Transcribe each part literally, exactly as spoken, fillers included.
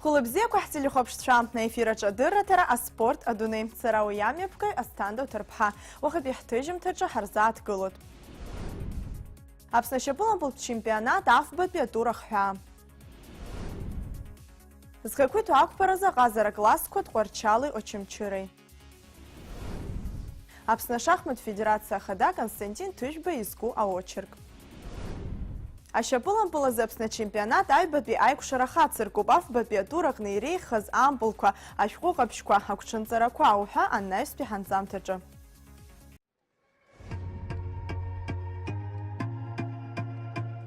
Хәылбзиақәа ҳтелехәаԥшцәа, аефир аҿы адырраҭара аспорт адунеи. Сара уи амҩаԥгаҩ Асҭанда Уҭарԥҳа. Уахатәи ҳҭыжьымҭаҿы ҳарзааҭгылоит. Аԥсны ашьапылампылтә чемпионат афбатәи атур ахҳәаа. Зхы ақәиҭу ақәԥаразы аҟазара классқәа Тҟәарчали Очамчыреи. Аԥсны ашахмат федерациа ахада Константин Ҭыжәба изку аочерк. Ашьапылампыл азы Аԥсны ачемпионат аҩбатәи аикәшара хацыркуп, афбатәи атур аҟны иреиӷьхаз ампылқәа, ашәҟәы ҟаԥшьқәа, агәҽанҵарақәа уҳәа анаҩстәи ҳанҵамҭаҿы.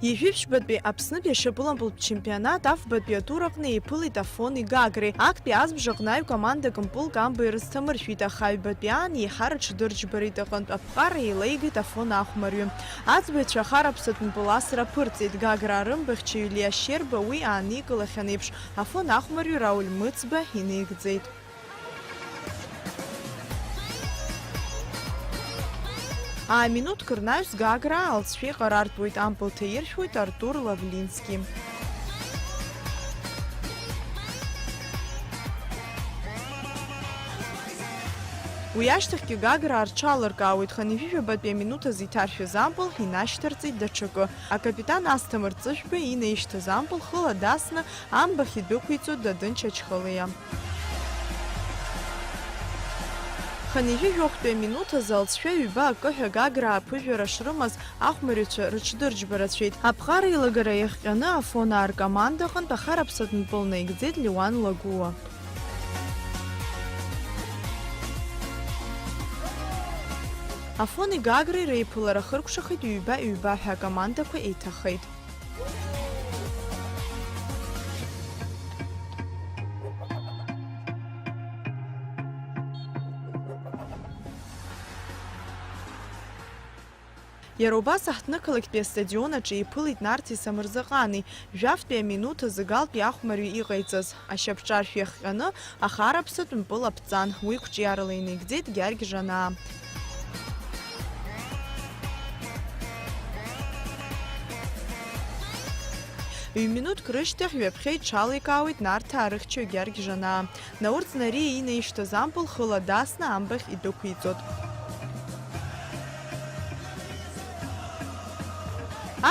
Ҩажәи ԥшьбатәи Аԥснытәи ашьапылампылтә чемпионат афбатәи атур аҟны еиԥылеит Афони Гагреи. Актәи азбжаҟны аҩ командак мпылк амба ирызҭамыршәит, аха аҩбатәи аан еиҳа рыҽдырџьбарит, аҟынтә аԥҟара еилеигеит Афон ахәмарҩы. Аӡбаҩцәа ахараԥсатә мпыл асра аԥырҵеит, Гагра арымбаӷьчаҩ Лиа Шьерба уи ааникылахьан еиԥш, Афон ахәмарҩы Рауль Мыцба инаигӡеит. Ааминуҭк рнаҩс Гаграа алҵшәа иҟарартәуеит, ампыл ҭаиршәуеит Артур Лавлински. Уи ашьҭахьгьы Гаграа рҽалыркаауеит, хынҩажәижәабатәи аминуҭ азы иҭаршәыз ампыл инашьҭарҵеит даҽакы. Акапитан Асҭамыр Ҵыжәба инаишьҭыз ампыл хыла дасны амбахь идәықәиҵоит Дадын Чачхалиа. Хынҩажәи жәохәтәи аминуҭ азы алҵшәа ҩба акы ҳәа Гаграа аԥыжәара шрымаз ахәмарҩцәа рыҽдырџьба рацәеит. Аԥҟара еилагара иахҟьаны Афонаа ркомандаҟынтә ахараԥсатә мпыл наигӡеит Леуан Лагәуа. Афони Гагреи реиԥылара хыркәшахеит, ҩба-ҩба ҳәа акомандақәа еиҭахеит. Иара убас аҳҭнықалақьтәи астадион аҿы еиԥылеит Нарҭи Самырзаҟани, жәафтәи аминуҭ азы Галтәи ахәмарҩы иҟаиҵаз. Ашьапҿаршә иахҟьаны ахараԥсатә мпыл аԥҵан, уи қәҿиарала инаигӡеит Гьаргь Жанаа. Ҩ-минуҭк рышьҭахь ҩаԥхьа иҽаликаауеит Нарҭаа рыхьчаҩ Гьаргь Жанаа. Наур Ҵнариа инаишьҭыз ампыл хыла дасны амбахь идәықәиҵоит.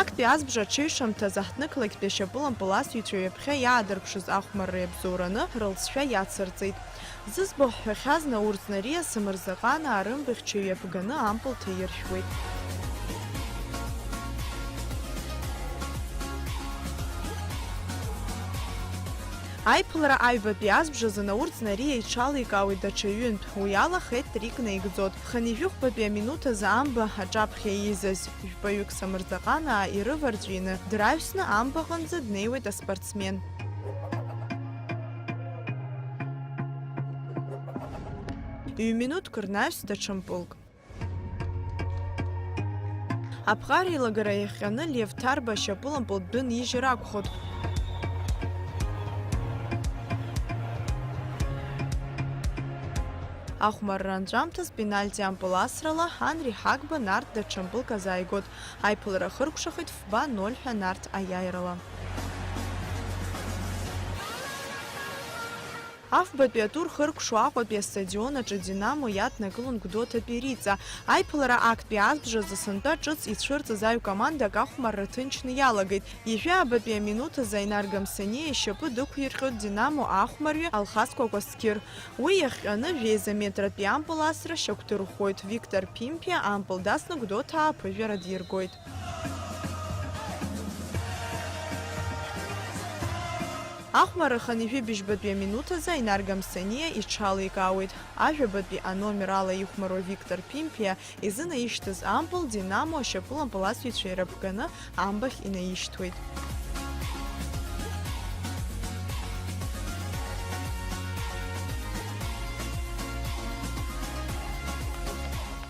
Актәи азбжа аҽеиҩшамҭаз аҳҭнықалақьтәи ашьапылампыл асыҩцәа ҩаԥхьа иаадырԥшыз ахәмарра иабзоураны рылҵшәа иацырҵеит. Зыӡбахә ҳәахьаз Наур Ҵнариа Самырзаҟанаа рымбаӷьчаҩ иаԥганы ампыл ҭаиршәуеит. Аиԥылара аҩбатәи азбжазы Наур Ҵнариа иҽаликаауеит даҽа ҩынтә, уи ала хет-трик наигӡоит. Хынҩажәихәбатәи аминуҭ азы амба аҿаԥхьа еизаз жәпаҩык Самырзаҟанаа ирыварҵәины, драҩсны амбаҟынӡа днеиуеит аспортсмен. Ҩ-минуҭк рнаҩс даҽа мпылк. Аԥҟара еилагара иахҟьаны Лев Ҭарба ашьапылампыл дәы нижьыр акәхоит. Ахәмарра анҵәамҭаз пенальти ампыл асрала Анри Ҳагба Нарҭ даҽа мпылк азааигоит. Аиԥылара хыркәшахеит фба ноль ҳәа Нарҭ аиааирала. Афбатәи атур хыркәшо Аҟәатәи астадион аҿы Динамо иаднакылон Гәдоуҭатәи Риҵа. Аиԥылара актәи азбжазы сынтәа ҿыц ицәырҵыз аҩ командак ахәмарра ҭынчны иалагеит. Ҩажәи аабатәи аминуҭ азы Аинар Гамсаниа ишьапы дықәирҟьоит Динамо ахәмарҩы Алхас Кәакәасқьыр. Уи иахҟьаны жәеиза метратәи ампыл асра шьақәдырӷәӷәоит. Виктор Ԥимԥиа ампыл дасны Гәдоуҭаа аԥыжәара диргоит. Ахәмарра хынҩажәи быжьбатәи аминуҭ азы Аинар Гамсаниа иҽаликаауеит. Ажәабатәи аномер ала ихәмаруа Виктор Ԥимԥиа изынаишьҭыз ампыл Динамо ашьапылампыл асыҩцәа ирыԥганы амбахь инаишьҭуеит.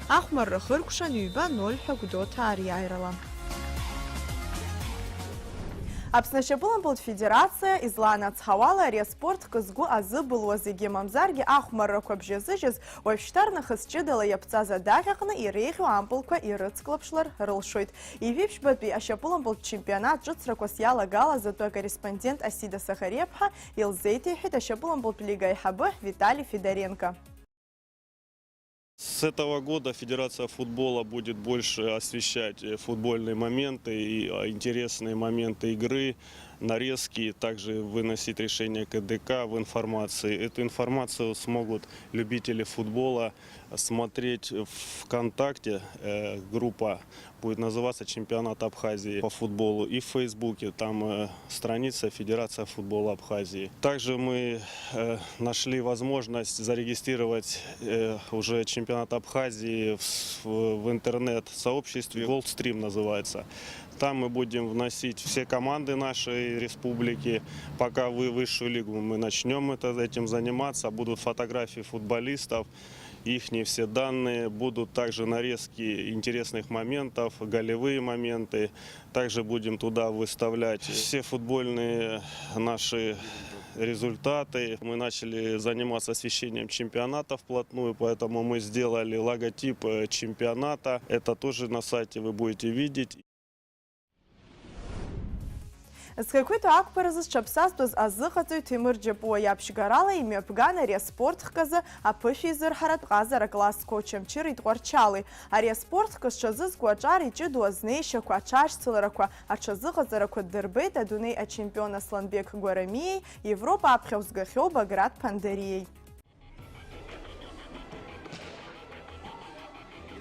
Ахәмарра хыркәшан ҩба ноль ҳәа Гәдоуҭаа риааирала. Аԥсны ашьапылампылтә федерациа изланацҳауала, ари аспорт хкы згәы азыбылуа зегьы, мамзаргьы ахәмаррақәа бжьазыжьыз, уажәшьҭарнахыс ҷыдала иаԥҵаз адаҟьаҟны иреиӷьу ампылқәа ирыцклаԥшлар рылшоит. Ижәибжьбатәи ашьапылампылтә чемпионат ҿыцрақәас иалагалаз атәы акорреспондент Асида Сахариаԥҳа илзеиҭеиҳәеит ашьапылампылтә лига аиҳабы Витали Федоренко. С этого года Федерация футбола будет больше освещать, э, футбольные моменты и, а, интересные моменты игры, нарезки, также выносить решения К Д К в информации. Эту информацию смогут любители футбола смотреть в ВКонтакте, э, группа будет называться «Чемпионат Абхазии по футболу», и в Фейсбуке, там, э, страница «Федерация футбола Абхазии». Также мы, э, нашли возможность зарегистрировать, э, уже чемпионат Абхазии в с-, в, в интернет-сообществе, Голдстрим называется. Там мы будем вносить все команды нашей республики. Пока вы высшую лигу, мы начнём это, этим заниматься. Будут фотографии футболистов, ихние все данные. Будут также нарезки интересных моментов, голевые моменты. Также будем туда выставлять все футбольные наши результаты. Мы начали заниматься освещением чемпионата вплотную, поэтому мы сделали логотип, э, чемпионата. Это тоже на сайте вы будете видеть. Зқьақәиҭтәу ақәԥаразы зҽаԥсазтәыз азыҟаҵаҩ Ҭемыр Џьапуа иаԥшьгарала имҩаԥган ари аспорт хкы азы аԥышәеизырҳаратә ҟазара классқәа Очамчыреи Тҟәарчали. Ари аспорт хкы зҽазызку аҿар иҷыдоу азнеишьақәа, аҽашьцыларақәа, аҽазыҟаҵарақәа ддырбеит адунеи ачемпион Асланбеқ Гәарамиеи Европа аԥхьахә згахьоу Баграт Ԥандариеи.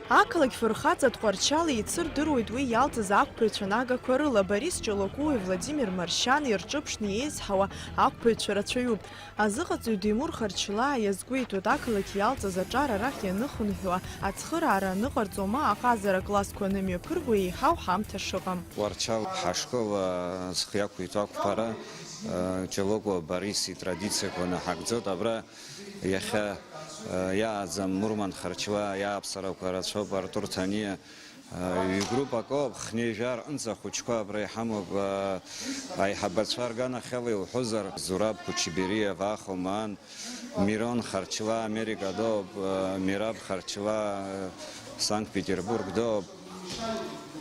Ақалақь фырхаҵа Тҟәарчали еицырдыруеит уи иалҵыз ақәԥаҩцәа нагақәа рыла, Борис Ҷалакәуи Владимир Маршьани рҿыԥшны еизҳауа ақәԥаҩцәа рацәаҩуп. Азыҟаҵаҩ Ҭемур Харчлаа иазгәеиҭоит, ақалақь иалҵыз аҿар арахь ианыхынҳәуа, ацхыраара аныҟарҵо ма аҟазара классқәа анымҩаԥырго еиҳау ҳамҭа шыҟам. Тҟәарчал ҳашкол, а, зхы иақәиҭу ақәԥара, а, Ҷалакәуа Борис итрадициақәа наҳагӡоит. Абра Иахьа, э, иааӡам Мурман Харчлаа иааԥсарақәа рацәоуп, Артур Ҭаниа, э, ҩ-группак ауп, хнеи жәа рҟынӡа ахәыҷқәа абра иҳамоуп, э, аиҳабацәа рганахьала иуҳәозар, Зураб Кучибериев, Ахо Маан, Мирон Харчлаа Америкадоуп, э, Мираб Харчлаа, э, Санкт-Петербургдоуп.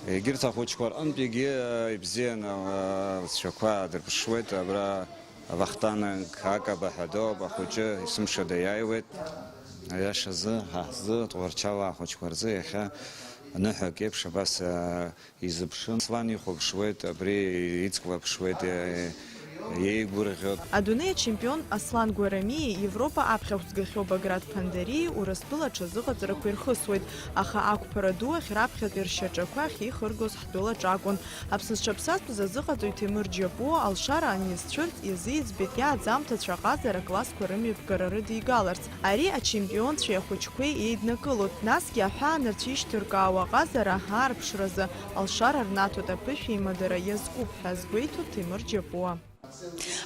Егьырҭ ахәыҷқәа рҟынтәигьы, э, ибзианы, э, лҵшәақәа аадырԥшуеит, абра Вахтанг Акаба ҳәа доуп, ахәыҷы есымшада иааиуеит. Аиашазы, ҳа ҳзы, Тҟәарчалаа ахәыҷқәа рзы иахьа ныҳәак еиԥш абас, аа, изыԥшын. Аслан ихәаԥшуеит, абри иҵхәаԥшуеит, иа-, иеигәырӷьоит. Адунеи ачемпион Аслан Гәарамиеи Европа аԥхьахә згахьоу Баграт Ԥандариеи Урыстәыла аҽазыҟаҵарақәа ирхысуеит, аха ақәԥара ду ахь раԥхьатәи ршьаҿақәа ахьеихыргоз ҳтәылаҿ акәын. Аԥсны зҽаԥсазтәыз азыҟаҵаҩ Ҭемыр Џьапуа алшара анизцәырҵ, иазиӡбеит иааӡамҭацәа аҟазара аклассқәа рымҩаԥгара рыдигаларц. Ари ачемпионцәеи ахәыҷқәеи еиднакылоит, насгьы аҳәаанырцә ишьҭыркаауа аҟазара аарԥшразы алшара рнаҭоит аԥышәеимадара иазкуп ҳәа азгәеиҭоит Ҭемыр Џьапуа.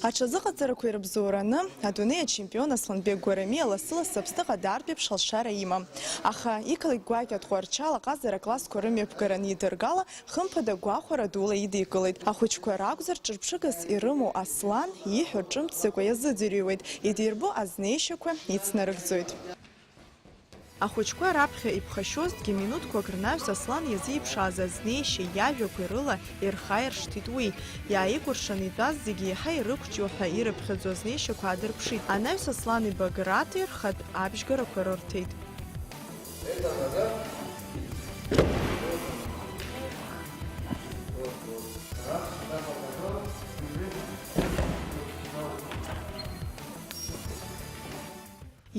Аҽазыҟаҵарақәа ирыбзоураны, адунеи ачемпион Асланбег Гәарамиа лассы-лассы Аԥсныҟа дартә еиԥш алшара имам. Аха иқалақь гәакьа Тҟәарчал аҟазара аклассқәа рымҩаԥгара анидыргала, хымԥада гәахәара дула идикылеит. Ахәыҷқәа ракәзар, ҿырԥшыгас ирымоу Аслан ииҳәо ҿымҭӡакәа иазыӡырҩуеит, идирбо азнеишьақәа ицнарыгӡоит. Ахәыҷқәа раԥхьа иԥхашьозҭгьы, минуҭқәак рнаҩс Аслан иазиԥшааз азнеишьеи иажәақәеи рыла ирхаиршҭит уи. Иааикәыршаны итәаз зегьы еиҳа ирықәҷу ҳәа ирыԥхьаӡо азнеишьақәа аадырԥшит. Анаҩс Аслани Баграти рхатә абжьгарақәа рырҭеит.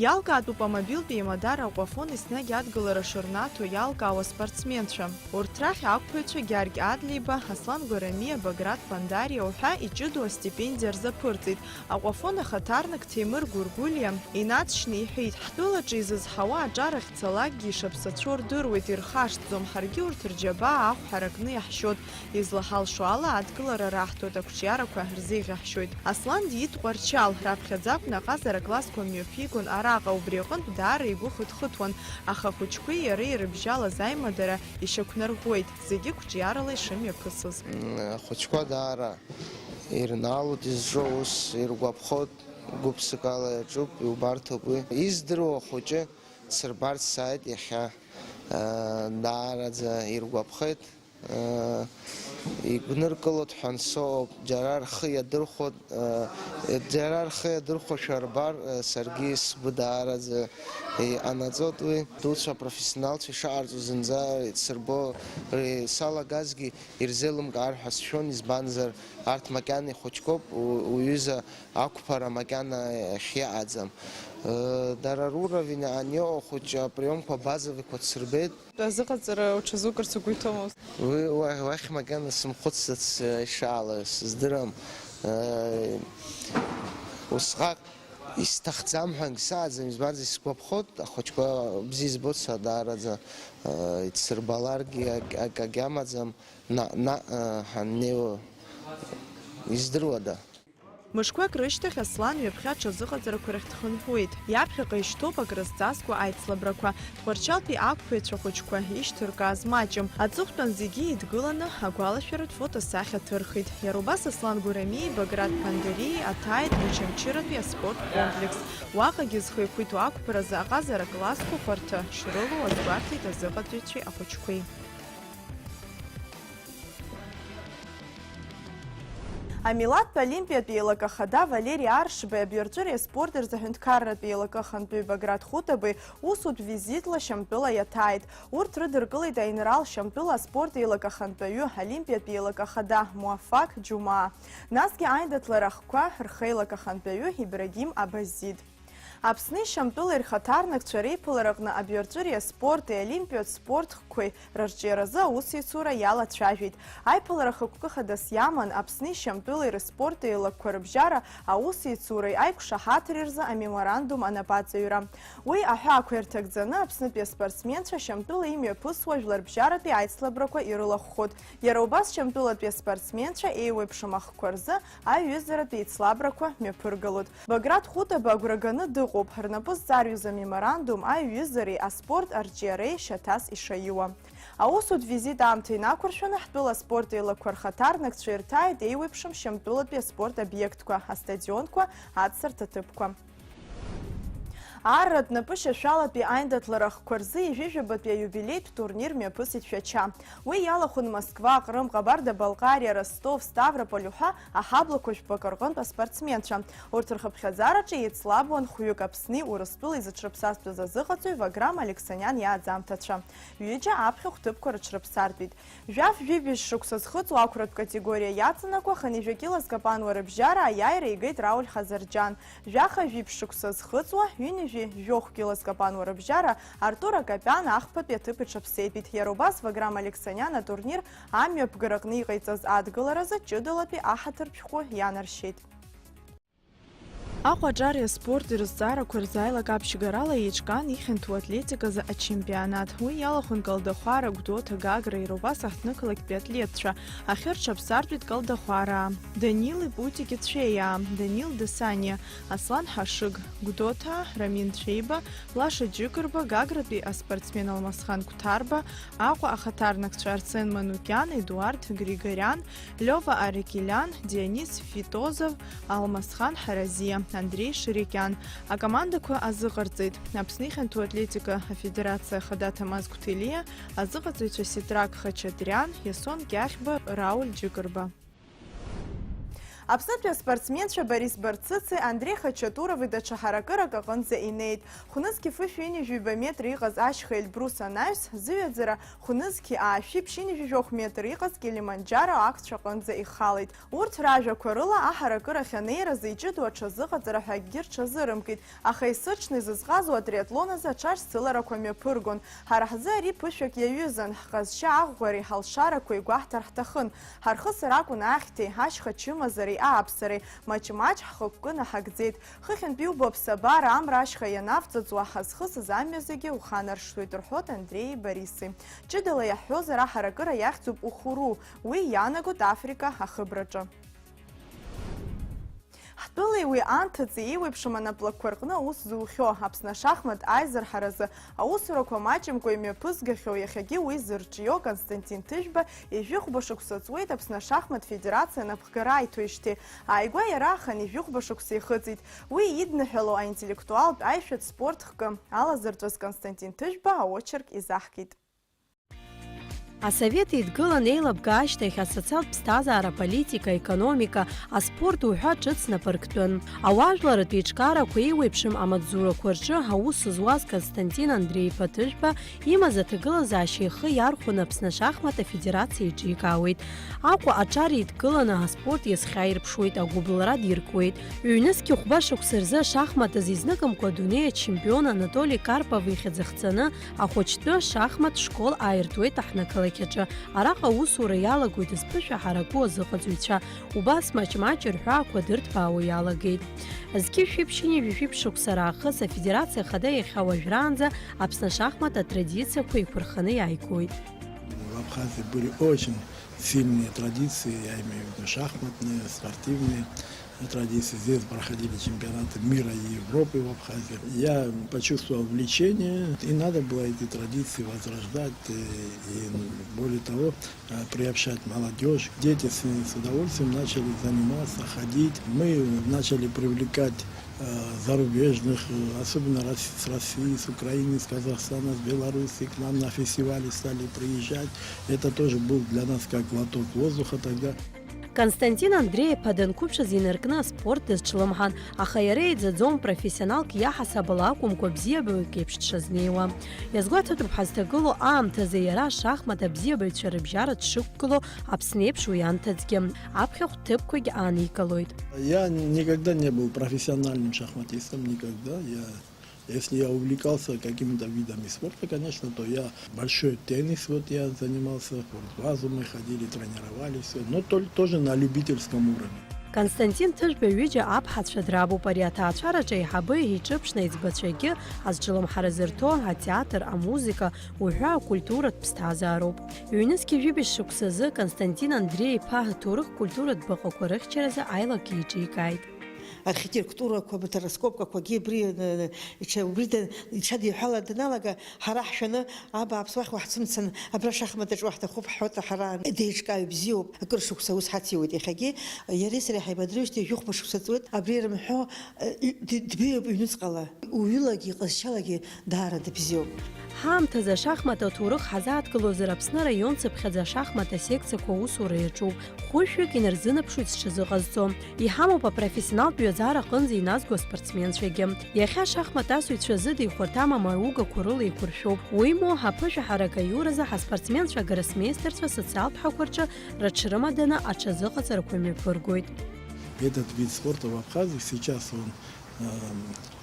Иалкаатәуп амобилтә еимадара Аҟәафон еснагь адгылара шырнаҭо иалкаауа спортсменцәа. Урҭ рахь ақәԥаҩцәа Гьаргь Адлеиба, Аслан Гәарамиа, Баграт Пандариа уҳәа иҷыдоу астипендиа рзаԥырҵеит. Аҟәафон ахаҭарнак Ҭемыр Гәыргәлиа инаҵшьны иҳәеит, ҳтәылаҿы изызҳауа аҿар ахьцалакгьы ишаԥсацәоу рдыруеит, ирхашҭӡом, ҳаргьы урҭ рџьабаа ахә ҳаракны иаҳшьоит, излаҳалшо ала адгылара раҳҭоит, ақәҿиарақәа рзеиӷьаҳшьоит. Аслан диит Тҟәарчал, раԥхьаӡа акәны аҟазара классқәа мҩаԥигон араҟа, убри аҟынтә даара игәы хыҭхыҭуан, аха ахәыҷқәеи иареи ирыбжьалаз аимадара ишьақәнарӷәӷәеит, зегьы қәҿиарала ишымҩаԥысыз. Ахәыҷқәа даара Ирнаалоит изҿу аус, иргәаԥхоит, гәыԥсыкала иаҿуп, иубарҭоуп уи. Издыруа ахәыҷы дсырбарц сааит иахьа, даараӡа иргәаԥхеит. Игәныркылоит ҳәа ансоуп, џьара рхы иадырхәоит, џьара рхы иадырхәошәа рбар, саргьы сгәы даараӡа иҟанаҵоит уи. Дуцәа, профессионалцәа ишаҟарҵо зынӡа ицырбо, салагазгьы ирзеилымкаар ҳәа сшәон, избанзар арҭ макьана ихәыҷқәоуп, у-, уҩыза ақәԥара макьана иахьыҟаӡам. Дара руровень аниоу ахәыҷы априомқәа базовыйқәа дсырбеит. Азыҟаҵара уҽазукырц угәы иҭоумызт? Уи уа-, уахь макьана сымхәыцӡац, э, ишаала сыздырам. Э, усҟак исҭахӡам ҳәа ангсааӡам, избанзар, исгәаԥхоит, ахәыҷқәа бзиа избоит сара даараӡа, э, ицсырбаларгьы ак-, ак-, акгьы амаӡам, наҟ-наҟ, э, ҳаннеиуа издыруада? Мышқәак рышьҭахь Аслан ҩаԥхьа аҽазыҟаҵарақәа рахь дхынҳәуеит. Иаԥхьаҟа ишьҭоуп акрызҵазкуа аицлабрақәа, Тҟәарчалтәи ақәԥаҩцәа хәыҷқәа ишьҭыркааз маҷым. Аҵыхәтәан зегьы еидгыланы агәалашәаратә фотосахьа ҭырхит. Иара убас Аслан Гәырамиеи Баграт Ԥандариеи аҭааит Очамчыратәи аспорт комплекс. Уаҟагьы зхы еиқәиҭу ақәԥаразы аҟазара классқәа хәарҭа шрылоу азгәарҭеит азыҟаҵаҩцәеи ахәыҷқәеи. Амилаҭтә олимпиатә еилакы ахада Валери Аршбеи абиуарҵәыреи аспорти рзы аҳәынҭқарратә еилакы ахантәаҩы Баграт Хәытабеи усутә визитла Шьамтәыла иаҭааит. Урҭ рыдыркылеит аинрал Шьамтәыла аспорт еилакы ахантәаҩы, олимпиатә еилакы ахада Муафак Џьумаа, насгьы аиндаҭлара ахқәа рхеилак ахантәаҩы Ибрагим Абазид. Аԥсни Шьамтәылеи рхаҭарнакцәа реиԥылараҟны абиуарҵәыреи аспорти, олимпиатә спорт хкқәеи рырҿиаразы аусеицура иалацәажәеит. Аиԥылара хықәкы хадас иаман Аԥсни Шьамтәылеи рыспорт еилакқәа рыбжьара аусеицуреи аиқәшаҳаҭреи рзы амеморандум анапаҵаҩра. Уи аҳәаақәа ирҭагӡаны Аԥснытәи аспортсменцәа Шьамтәыла имҩаԥысуа жәларбжьаратәи аицлабрақәа ирылахәхоит. Иара убас Шьамтәылатәи аспортсменцәа еиуеиԥшым ахқәа рзы аиҩызаратә еицлабрақәа мҩаԥыргалоит. Баграт Хәытаба агәра ганы дыҟоуп, рнапы зҵарҩыз амеморандум аиҩызареи аспорт арҿиареи шьаҭас ишаиуа. Аусутә визит аамҭа инақәыршәаны ҳтәыла аспорт еилақәа рхаҭарнакцәа ирҭааит еиуеиԥшым Шьамтәылатәи аспорт обиектқәа, астадионқәа, аҵсырҭа ҭыԥқәа. Арратә напышьашәалатәи аиндаҭлара ахқәа рзы ижәижәабатәи аиубилеитә турнир мҩаԥысит Шәача. Уи иалахәын Москва, Ҟрым, Ҟабарда-Балҟариа, Ростов, Ставрополь уҳәа аҳаблақәа жәпакы рҟынтә аспортсменцәа. Урҭ рхыԥхьаӡараҿы еицлабуан хәҩык Аԥсни Урыстәылеи зыҽрыԥсазтәыз азыҟаҵаҩ Ваграм Алексаниан иааӡамҭацәа. Ҩыџьа аԥхьахә ҭыԥқәа рыҽрыԥсартәит. Жәаф-жәибжь шықәса зхыҵуа ақәратә категориа иаҵанакуа хынҩажәа кила зкапануа рыбжьара аиааира игеит Рауль Хазарџьан. Жәаха-жәиԥшь шықәса зхыҵуа, ҩынҩажәи жәохә кила зкапануа рыбжьара Артур Акопиан ахԥатәи аҭыԥ иҽаԥсеитәит. Иара убас Ваграм Алексаниан атурнир амҩаԥгараҟны иҟаиҵаз адгыларазы ҷыдалатәи аҳаҭыртә шәҟәы ианаршьеит. Аҟәа аҿареи аспорти рызҵаарақәа рзы аилак аԥшьгарала еиҿкаан ихьанҭоу атлетиказы ачемпионат. Уи иалахәын Калдахәара, Гәдоуҭа, Гагра, иара убас аҳҭнықалақьтәи атлетцәа. Ахьы рҽаԥсартәит Калдахәараа. Данили Путики Цәеиаа, Данил Десаниа, Аслан Ҳашыг, Гәдоуҭаа Рамин Цәеиба, Лаша Џьыкырба, Гагратәи аспортсмен Алмасхан Қәҭарба, Аҟәа ахаҭарнакцәа Арсен Манукиан, Едуард Григорян, Лиова Аракелян, Дионис Фитозов, Алмасхан Ҳаразиа, Андрей Ширикиан. Акомандақәа азыҟарҵеит Аԥсны ихьанҭоу атлетика афедерациа ахада Ҭамаз Қәҭелиа, азыҟаҵаҩцәа Ситрак Хачатриан, Иасон Кьахьба, Рауль Џьыкырба. Аԥснытәи аспортсменцәа Борис Барцыци Андреи Хачатурови даҽа ҳаракырак аҟынӡа инеит. Хәнызқьи фышәи ҩынҩажәи ҩба метр иҟаз ашьха Эльбрус анаҩс, зыҩаӡара хәнызқьи аашәи ԥшьынҩажәи жәохә метр иҟаз Килиманџьаро ақәцә аҟынӡа ихалеит. Урҭ ражәақәа рыла, аҳаракырахь анеиразы иҷыдоу аҽазыҟаҵара ҳәа акгьы рҽазырымкит, аха есыҽны изызҟазоу атриатлон азы аҽаршьцыларақәа мҩаԥыргон. Ҳара ҳзы ари ԥышәак иаҩызан, ҳҟазшьа аӷәӷәареи ҳалшарақәеи гәаҳҭар ҳҭахын. Ҳархысыр акәын ахьҭеи, ашьха чымазареи ааԥсареи, маҷ-маҷ ҳхықәкы наҳагӡеит. Хыхьынтә иубо аԥсабара амра ашьха ианавҵыҵуа, ҳазхысыз амҩа зегьы уханаршҭуеит, рҳәоит Андреи Бориси. Ҷыдала иаҳҳәозар, аҳаракыра иахьӡуп Ухуру, уи иаанагоит Африка ахыбраҿы. Тәылеи уи анҭыҵи еиуеиԥшым анаплакқәа рҟны аус зухьоу, Аԥсны ашахмат аизырҳаразы аусурақәа маҷымкәа имҩаԥызгахьоу, иахьагьы уи зырҿио Константин Ҭыжәба ижәҩыхәба шықәса ҵуеит Аԥсны ашахмат федерациа анапхгара аиҭоижьҭеи. Ааигәа иара аханы ижәҩыхәба шықәса ихыҵит. Уи идныҳәало аинтеллектуалтә аишәатә спорт хкы алазырҵәаз Константин Ҭыжәба аочерк изаҳкит. Асовет Еидгыла анеилыбга ашьҭахь асоциалтә ԥсҭазаара, аполитика, аекономика, аспорт уҳәа ҿыц напы рктәын. Ауаажәларратә еиҿкаарақәа еиуеиԥшым амаҵзурақәа рҿы аус зуаз Константин Андреи-иԥа Ҭыжәба имаз аҭагылазаашьа ихы иархәаны Аԥсны ашахмат афедерациа еиҿикаауеит. Аҟәа аҿар еидкыланы аспорт иазхьаирԥшуеит, агәыбылра диркуеит. Ҩнызқь хәба шықәса рзы ашахмат азы изныкымкәа адунеи ачемпион Анатоли Карпов ихьӡ ахҵаны ахәыҷтәы шахмат школ ааиртуеит аҳҭнықалақь аҿы. Араҟа аусура иалагоит зԥышәа ҳараку азыҟаҵаҩцәа. Убас маҷ-маҷ рҳәаақәа дырҭбаауа иалагеит. Зқьышә ԥшьынҩажәи жәиԥшь шықәса раахыс афедерациа ахада иахьа уажәраанӡа Аԥсны ашахмат атрадициақәа еиқәырханы иааигоит. В Абхазии были очень сильные традиции, я имею в виду шахматные, спортивные традиции. Здесь проходили чемпионаты мира и Европы в Абхазии. Я почувствовал влечение, и надо было эти традиции возрождать, и, и более того, э, приобщать молодёжь. Дети с, с удовольствием начали заниматься, ходить. Мы начали привлекать, э, зарубежных, э, особенно Рос-, с России, с Украины, с Казахстана, с Белоруссии. К нам на фестивали стали приезжать. Это тоже был для нас как глоток воздуха тогда. Константин Андреи-иԥа данқәыԥшыз инаркны аспорт дазҿлымҳан, аха иара иӡаӡом, профессионалк иаҳасабала акәымкәа, бзиабаҩык еиԥш дшазнеиуа. Иазгәаҭатәуп ҳазҭагылоу аамҭазы иара ашахмат абзиабаҩцәа рыбжьара дшықәгылоу Аԥсны еиԥш уи анҭыҵгьы аԥхьахә ҭыԥқәагь ааникылоит. Я никогда не был профессиональным шахматистом, никогда. Я, если я увлекался какими-то видами спорта, конечно, то я большой теннис, вот я занимался, в спортбазу мы ходили, тренировались, всё, но тол-, тоже на любительском уровне. Константин Ҭыжәба ҩыџьа аԥҳацәа драбуп. Ари аҭаацәараҿы аиҳабы иҿыԥшны аиҵбацәагьы азҿлымҳара зырҭо атеатр, амузыка, уҳәа акультуратә ԥсҭазаароуп. Ҩнызқьи жәибжь шықәсазы Константин Андреи-иԥа аҭоурых-культуратә баҟақәа рыхьчаразы аилак еиҿикааит. Архитектурақәа, раскопкақәагьы абри, э, иҽа-, убри да-, иҽадиҳәала даналага, ҳара ҳшәаны, абааԥс, уахь уаҳцәымцан, абра ашахматаҿ уаҳҭахуп ҳҳәоит ҳара. Деиҿкааҩ бзиоуп, акыр шықәса аус ҳациуеит иахьагьы. Иареи сареи ҳаибадырижьҭеи жәохәба шықәса ҵуеит, абри ирымҳәо, э, д-, дбеиоуп ҩнуҵҟала. Уҩылагьы, иҟазшьалагьы даара дыбзиоуп. Ҳаамҭазы ашахмат аҭоурых ҳазааҭгылозар, Аԥсны араион цыԥхьаӡа ашахмат асекциақәа аусура иаҿуп. Хәышәҩык инарзынаԥшуеит зҽазыҟазҵо. Иҳамоуп апрофессионалтә ҩаӡара аҟынӡа иназго аспортсменцәагьы. Иахьа ашахмат асыҩцәа зыда ихәарҭам амаругақәа рыла еиқәыршәоуп. Уимоу, аԥышәаҳарак аиуразы ҳаспортсменцәа агроссмейстерцәа асоциалтә ҳәақәа рҿы рыҽрымаданы аҽазыҟаҵарақәа мҩаԥыргоит. Этот вид спорта в Абхазии сейчас он, эм,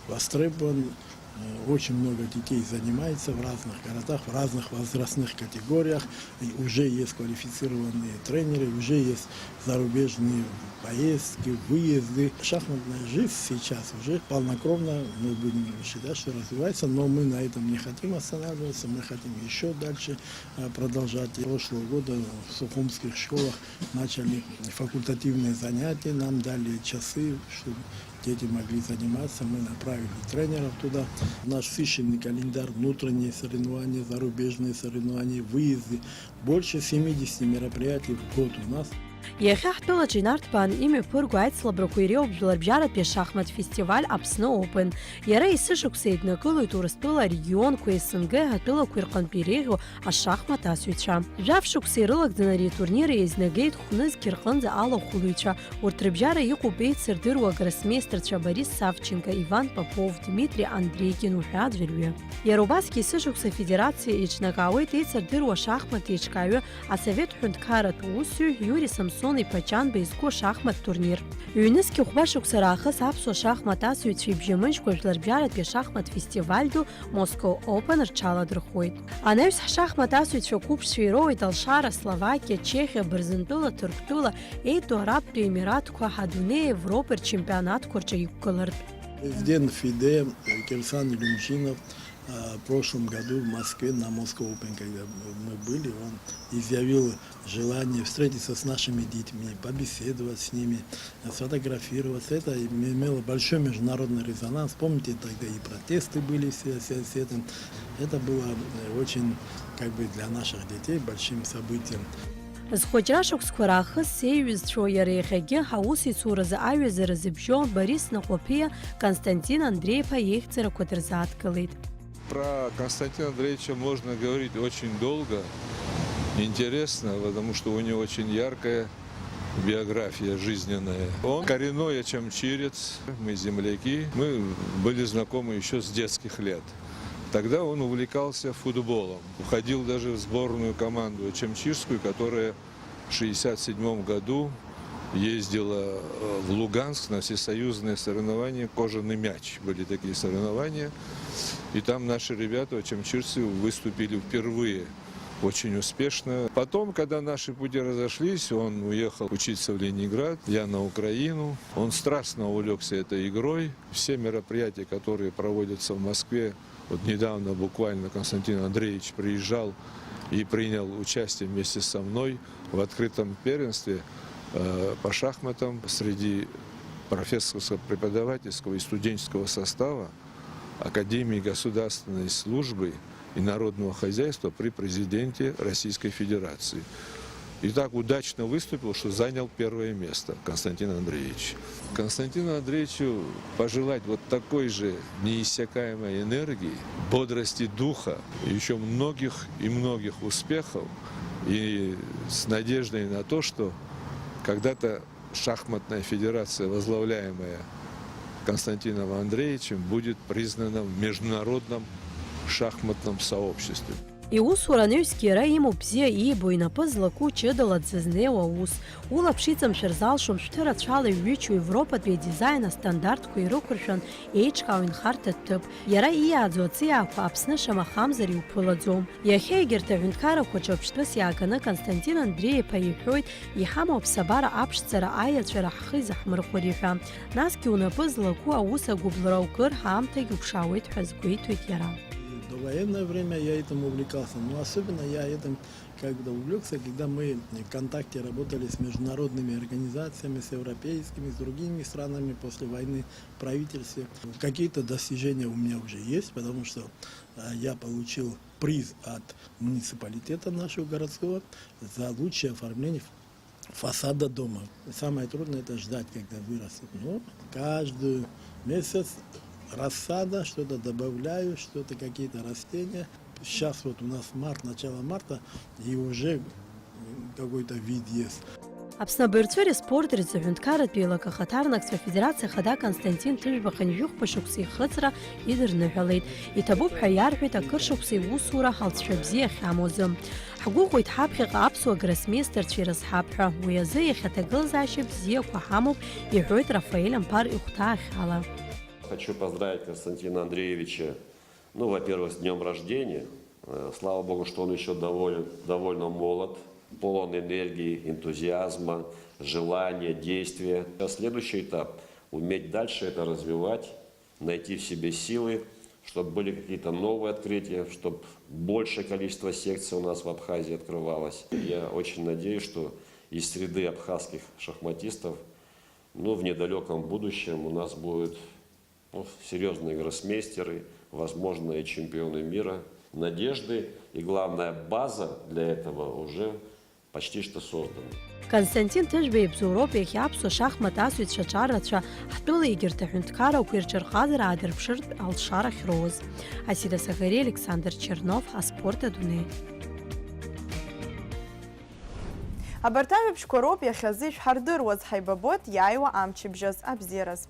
востребован. Э, очень много детей занимается в разных городах, в разных возрастных категориях. И уже есть квалифицированные тренеры, уже есть зарубежные поездки, выезды. Шахматная жизнь сейчас уже полнокровно, мы будем считать, что развивается, но мы на этом не хотим останавливаться, мы хотим ещё дальше, э, продолжать. Прошлого года в сухумских школах начали факультативные занятия, нам дали часы, чтобы дети могли заниматься, мы направили тренеров туда. Насыщенный календарь, внутренние соревнования, зарубежные соревнования, выезды. Больше семидесяти мероприятий в год у нас. Иахьа ҳтәылаҿы инарҭбааны имҩаԥырго аицлабрақәа иреиуоуп Жәларбжьаратәи ашахмат фестиваль Аԥсны Open. Иара есышықәса еиднакылоит Урыстәыла арегионқәа, СНГ атәылақәа рҟынтә иреиӷьу ашахмат асыҩцәа. Жәаф шықәса ирылагӡаны ари атурнир еизнагеит хә-нызқь рҟынӡа алахәылаҩцәа. Урҭ рыбжьара иҟоуп еицырдыруа агроссмейстерцәа Борис Савченко, Иван Попов, Дмитрий Андрейкин уҳәа аӡәырҩы. Иара убасгьы есышықәса афедерациа еиҿнакаауеит еицырдыруа ашахмат еиҿкааҩы, асовет ҳәынҭқарратә усзуҩ Иури Самсон-иԥа Ҷанба изку ашахмат турнир. Ҩнызқь хәба шықәса раахыс аԥсуа шахмат асыҩцәа ибжьамыжькәа жәларбжьаратәи ашахмат фестиваль ду Moscow Open рҽаладырхәуеит. Анаҩс ҳшахмат асыҩцәа қәыԥшцәа ироуеит Алшара, Словакиа, Чехиа, Бырзентәыла, Ҭырқәтәыла, Еитәу Арабтәи Емиратқәа, адунеи Европеи рчемпионатқәа рҿы иқәгылартә. Президент ФИДЕ Кирсан Илюмжинов А, в прошлом году в Москве на Moscow Open, когда мы были, он изъявил желание встретиться с нашими детьми, побеседовать с ними, сфотографироваться. Это име- имело большой международный резонанс. Помните, тогда и протесты были в связи с этим. Это было э, очень, как бы, для наших детей большим событием. Зхәыҷра шықәсқәа раахыс сеиҩызцәоу иара иахьагьы аусеицуразы аҩазара зыбжьоу Борис Наҟәаԥиа Константин Андреи-иԥа иеихьӡарақәа дырзааҭгылеит. Про Константина Андреевича можно говорить очень долго, интересно, потому что у него очень яркая биография жизненная. Он коренной очамчирец, мы земляки, мы были знакомы еще с детских лет. Тогда он увлекался футболом, входил даже в сборную команду очамчирскую, которая в шестьдесят седьмом году ездила э, в Луганск на всесоюзные соревнования «Кожаный мяч». Были такие соревнования. И там наши ребята, очамчирцы, выступили впервые очень успешно. Потом, когда наши пути разошлись, он уехал учиться в Ленинград, я на Украину. Он страстно увлекся этой игрой. Все мероприятия, которые проводятся в Москве, вот недавно буквально Константин Андреевич приезжал и принял участие вместе со мной в открытом первенстве э, по шахматам среди профессорско-преподавательского и студенческого состава Академии государственной службы и народного хозяйства при президенте Российской Федерации. И так удачно выступил, что занял первое место Константин Андреевич. Константину Андреевичу пожелать вот такой же неиссякаемой энергии, бодрости духа, и еще многих и многих успехов, и с надеждой на то, что когда-то шахматная федерация, возглавляемая Константином Андреевичем, будет признана в международном шахматном сообществе. Иусура анаҩсгьы иара имоуп бзиа иибо, инапы злаку ҷыдала дзызнеиуа аус. Улаԥш иҵамшәар залшом шәҭы рацәала иҩычоу Европатәи адизайн астандартқәа ирықәыршәан еиҿкаау инхарҭа ҭыԥ. Иара ииааӡо аҵиаақәа Аԥсны шамахамзар иуԥылаӡом. Иахьа егьырҭ аҳәынҭқаррақәа ҿырԥштәыс иааганы Константин Андреи-иԥа иҳәоит, иҳамоу аԥсабара аԥшӡара аиаҵәара ҳхы изаҳмырхәари ҳәа. Насгьы унапы злаку аус агәыбылра укыр ҳаамҭагь уԥшаауеит ҳәа азгәеиҭоит иара. В довоенное время я этим увлекался, но особенно я этим когда увлекся, когда мы в контакте работали с международными организациями, с европейскими, с другими странами после войны в правительстве. Какие-то достижения у меня уже есть, потому что э, я получил приз от муниципалитета нашего городского за лучшее оформление фасада дома. Самое трудное — это ждать, когда вырастет. Но каждый месяц рассада, что-то добавляю, что-то, какие-то растения. Сейчас вот у нас март, начало марта, и уже какой-то вид есть. Аԥсны абаҩрцәа респорт рзы аҳәынҭқарратә еилак ахаҭарнакцәа афедерациа ахада Константин Ҭыжәба хынҩажәи хәба шықәса ихыҵра идырныҳәалеит. Иҭабуп ҳәа иарҳәеит акыр шықәса иусура ҳалҵшәа бзиа ахьамоу азы. Ҳгәыӷуеит ҳаԥхьаҟа аԥсуа гроссмейстерцәа ирызҳап ҳәа, уи азы иахьа аҭагылазаашьа бзиақәа ҳамоуп, иҳәоит Рафаель Амԥар ихәҭаахьала. Хочу поздравить Константина Андреевича, ну, во-первых, с днём рождения. Э, Слава Богу, что он еще доволен, довольно молод, полон энергии, энтузиазма, желания, действия. А следующий этап — уметь дальше это развивать, найти в себе силы, чтобы были какие-то новые открытия, чтобы большее количество секций у нас в Абхазии открывалось. Я очень надеюсь, что из среды абхазских шахматистов, ну, в недалеком будущем у нас будут, ну, серьезные гроссмейстеры, возможно, и чемпионы мира. Надежды и, главное, база для этого уже почти что созданы. Константин Ҭыжәба ибзоуроуп иахьа аԥсуа шахмат асыҩцәа аҿарацәа, ҳтәыла егьырҭ аҳәынҭқаррақәа ирҿырҟазара аадырԥшыртә алшара ахьроуз. Асида Саӷариа, Александр Чернов, Аспорт адунеи. Абарҭ ажәабжьқәа роуп иахьазы ишәҳардыруаз, ҳаибабоит иааиуа амчыбжьаз, абзиараз.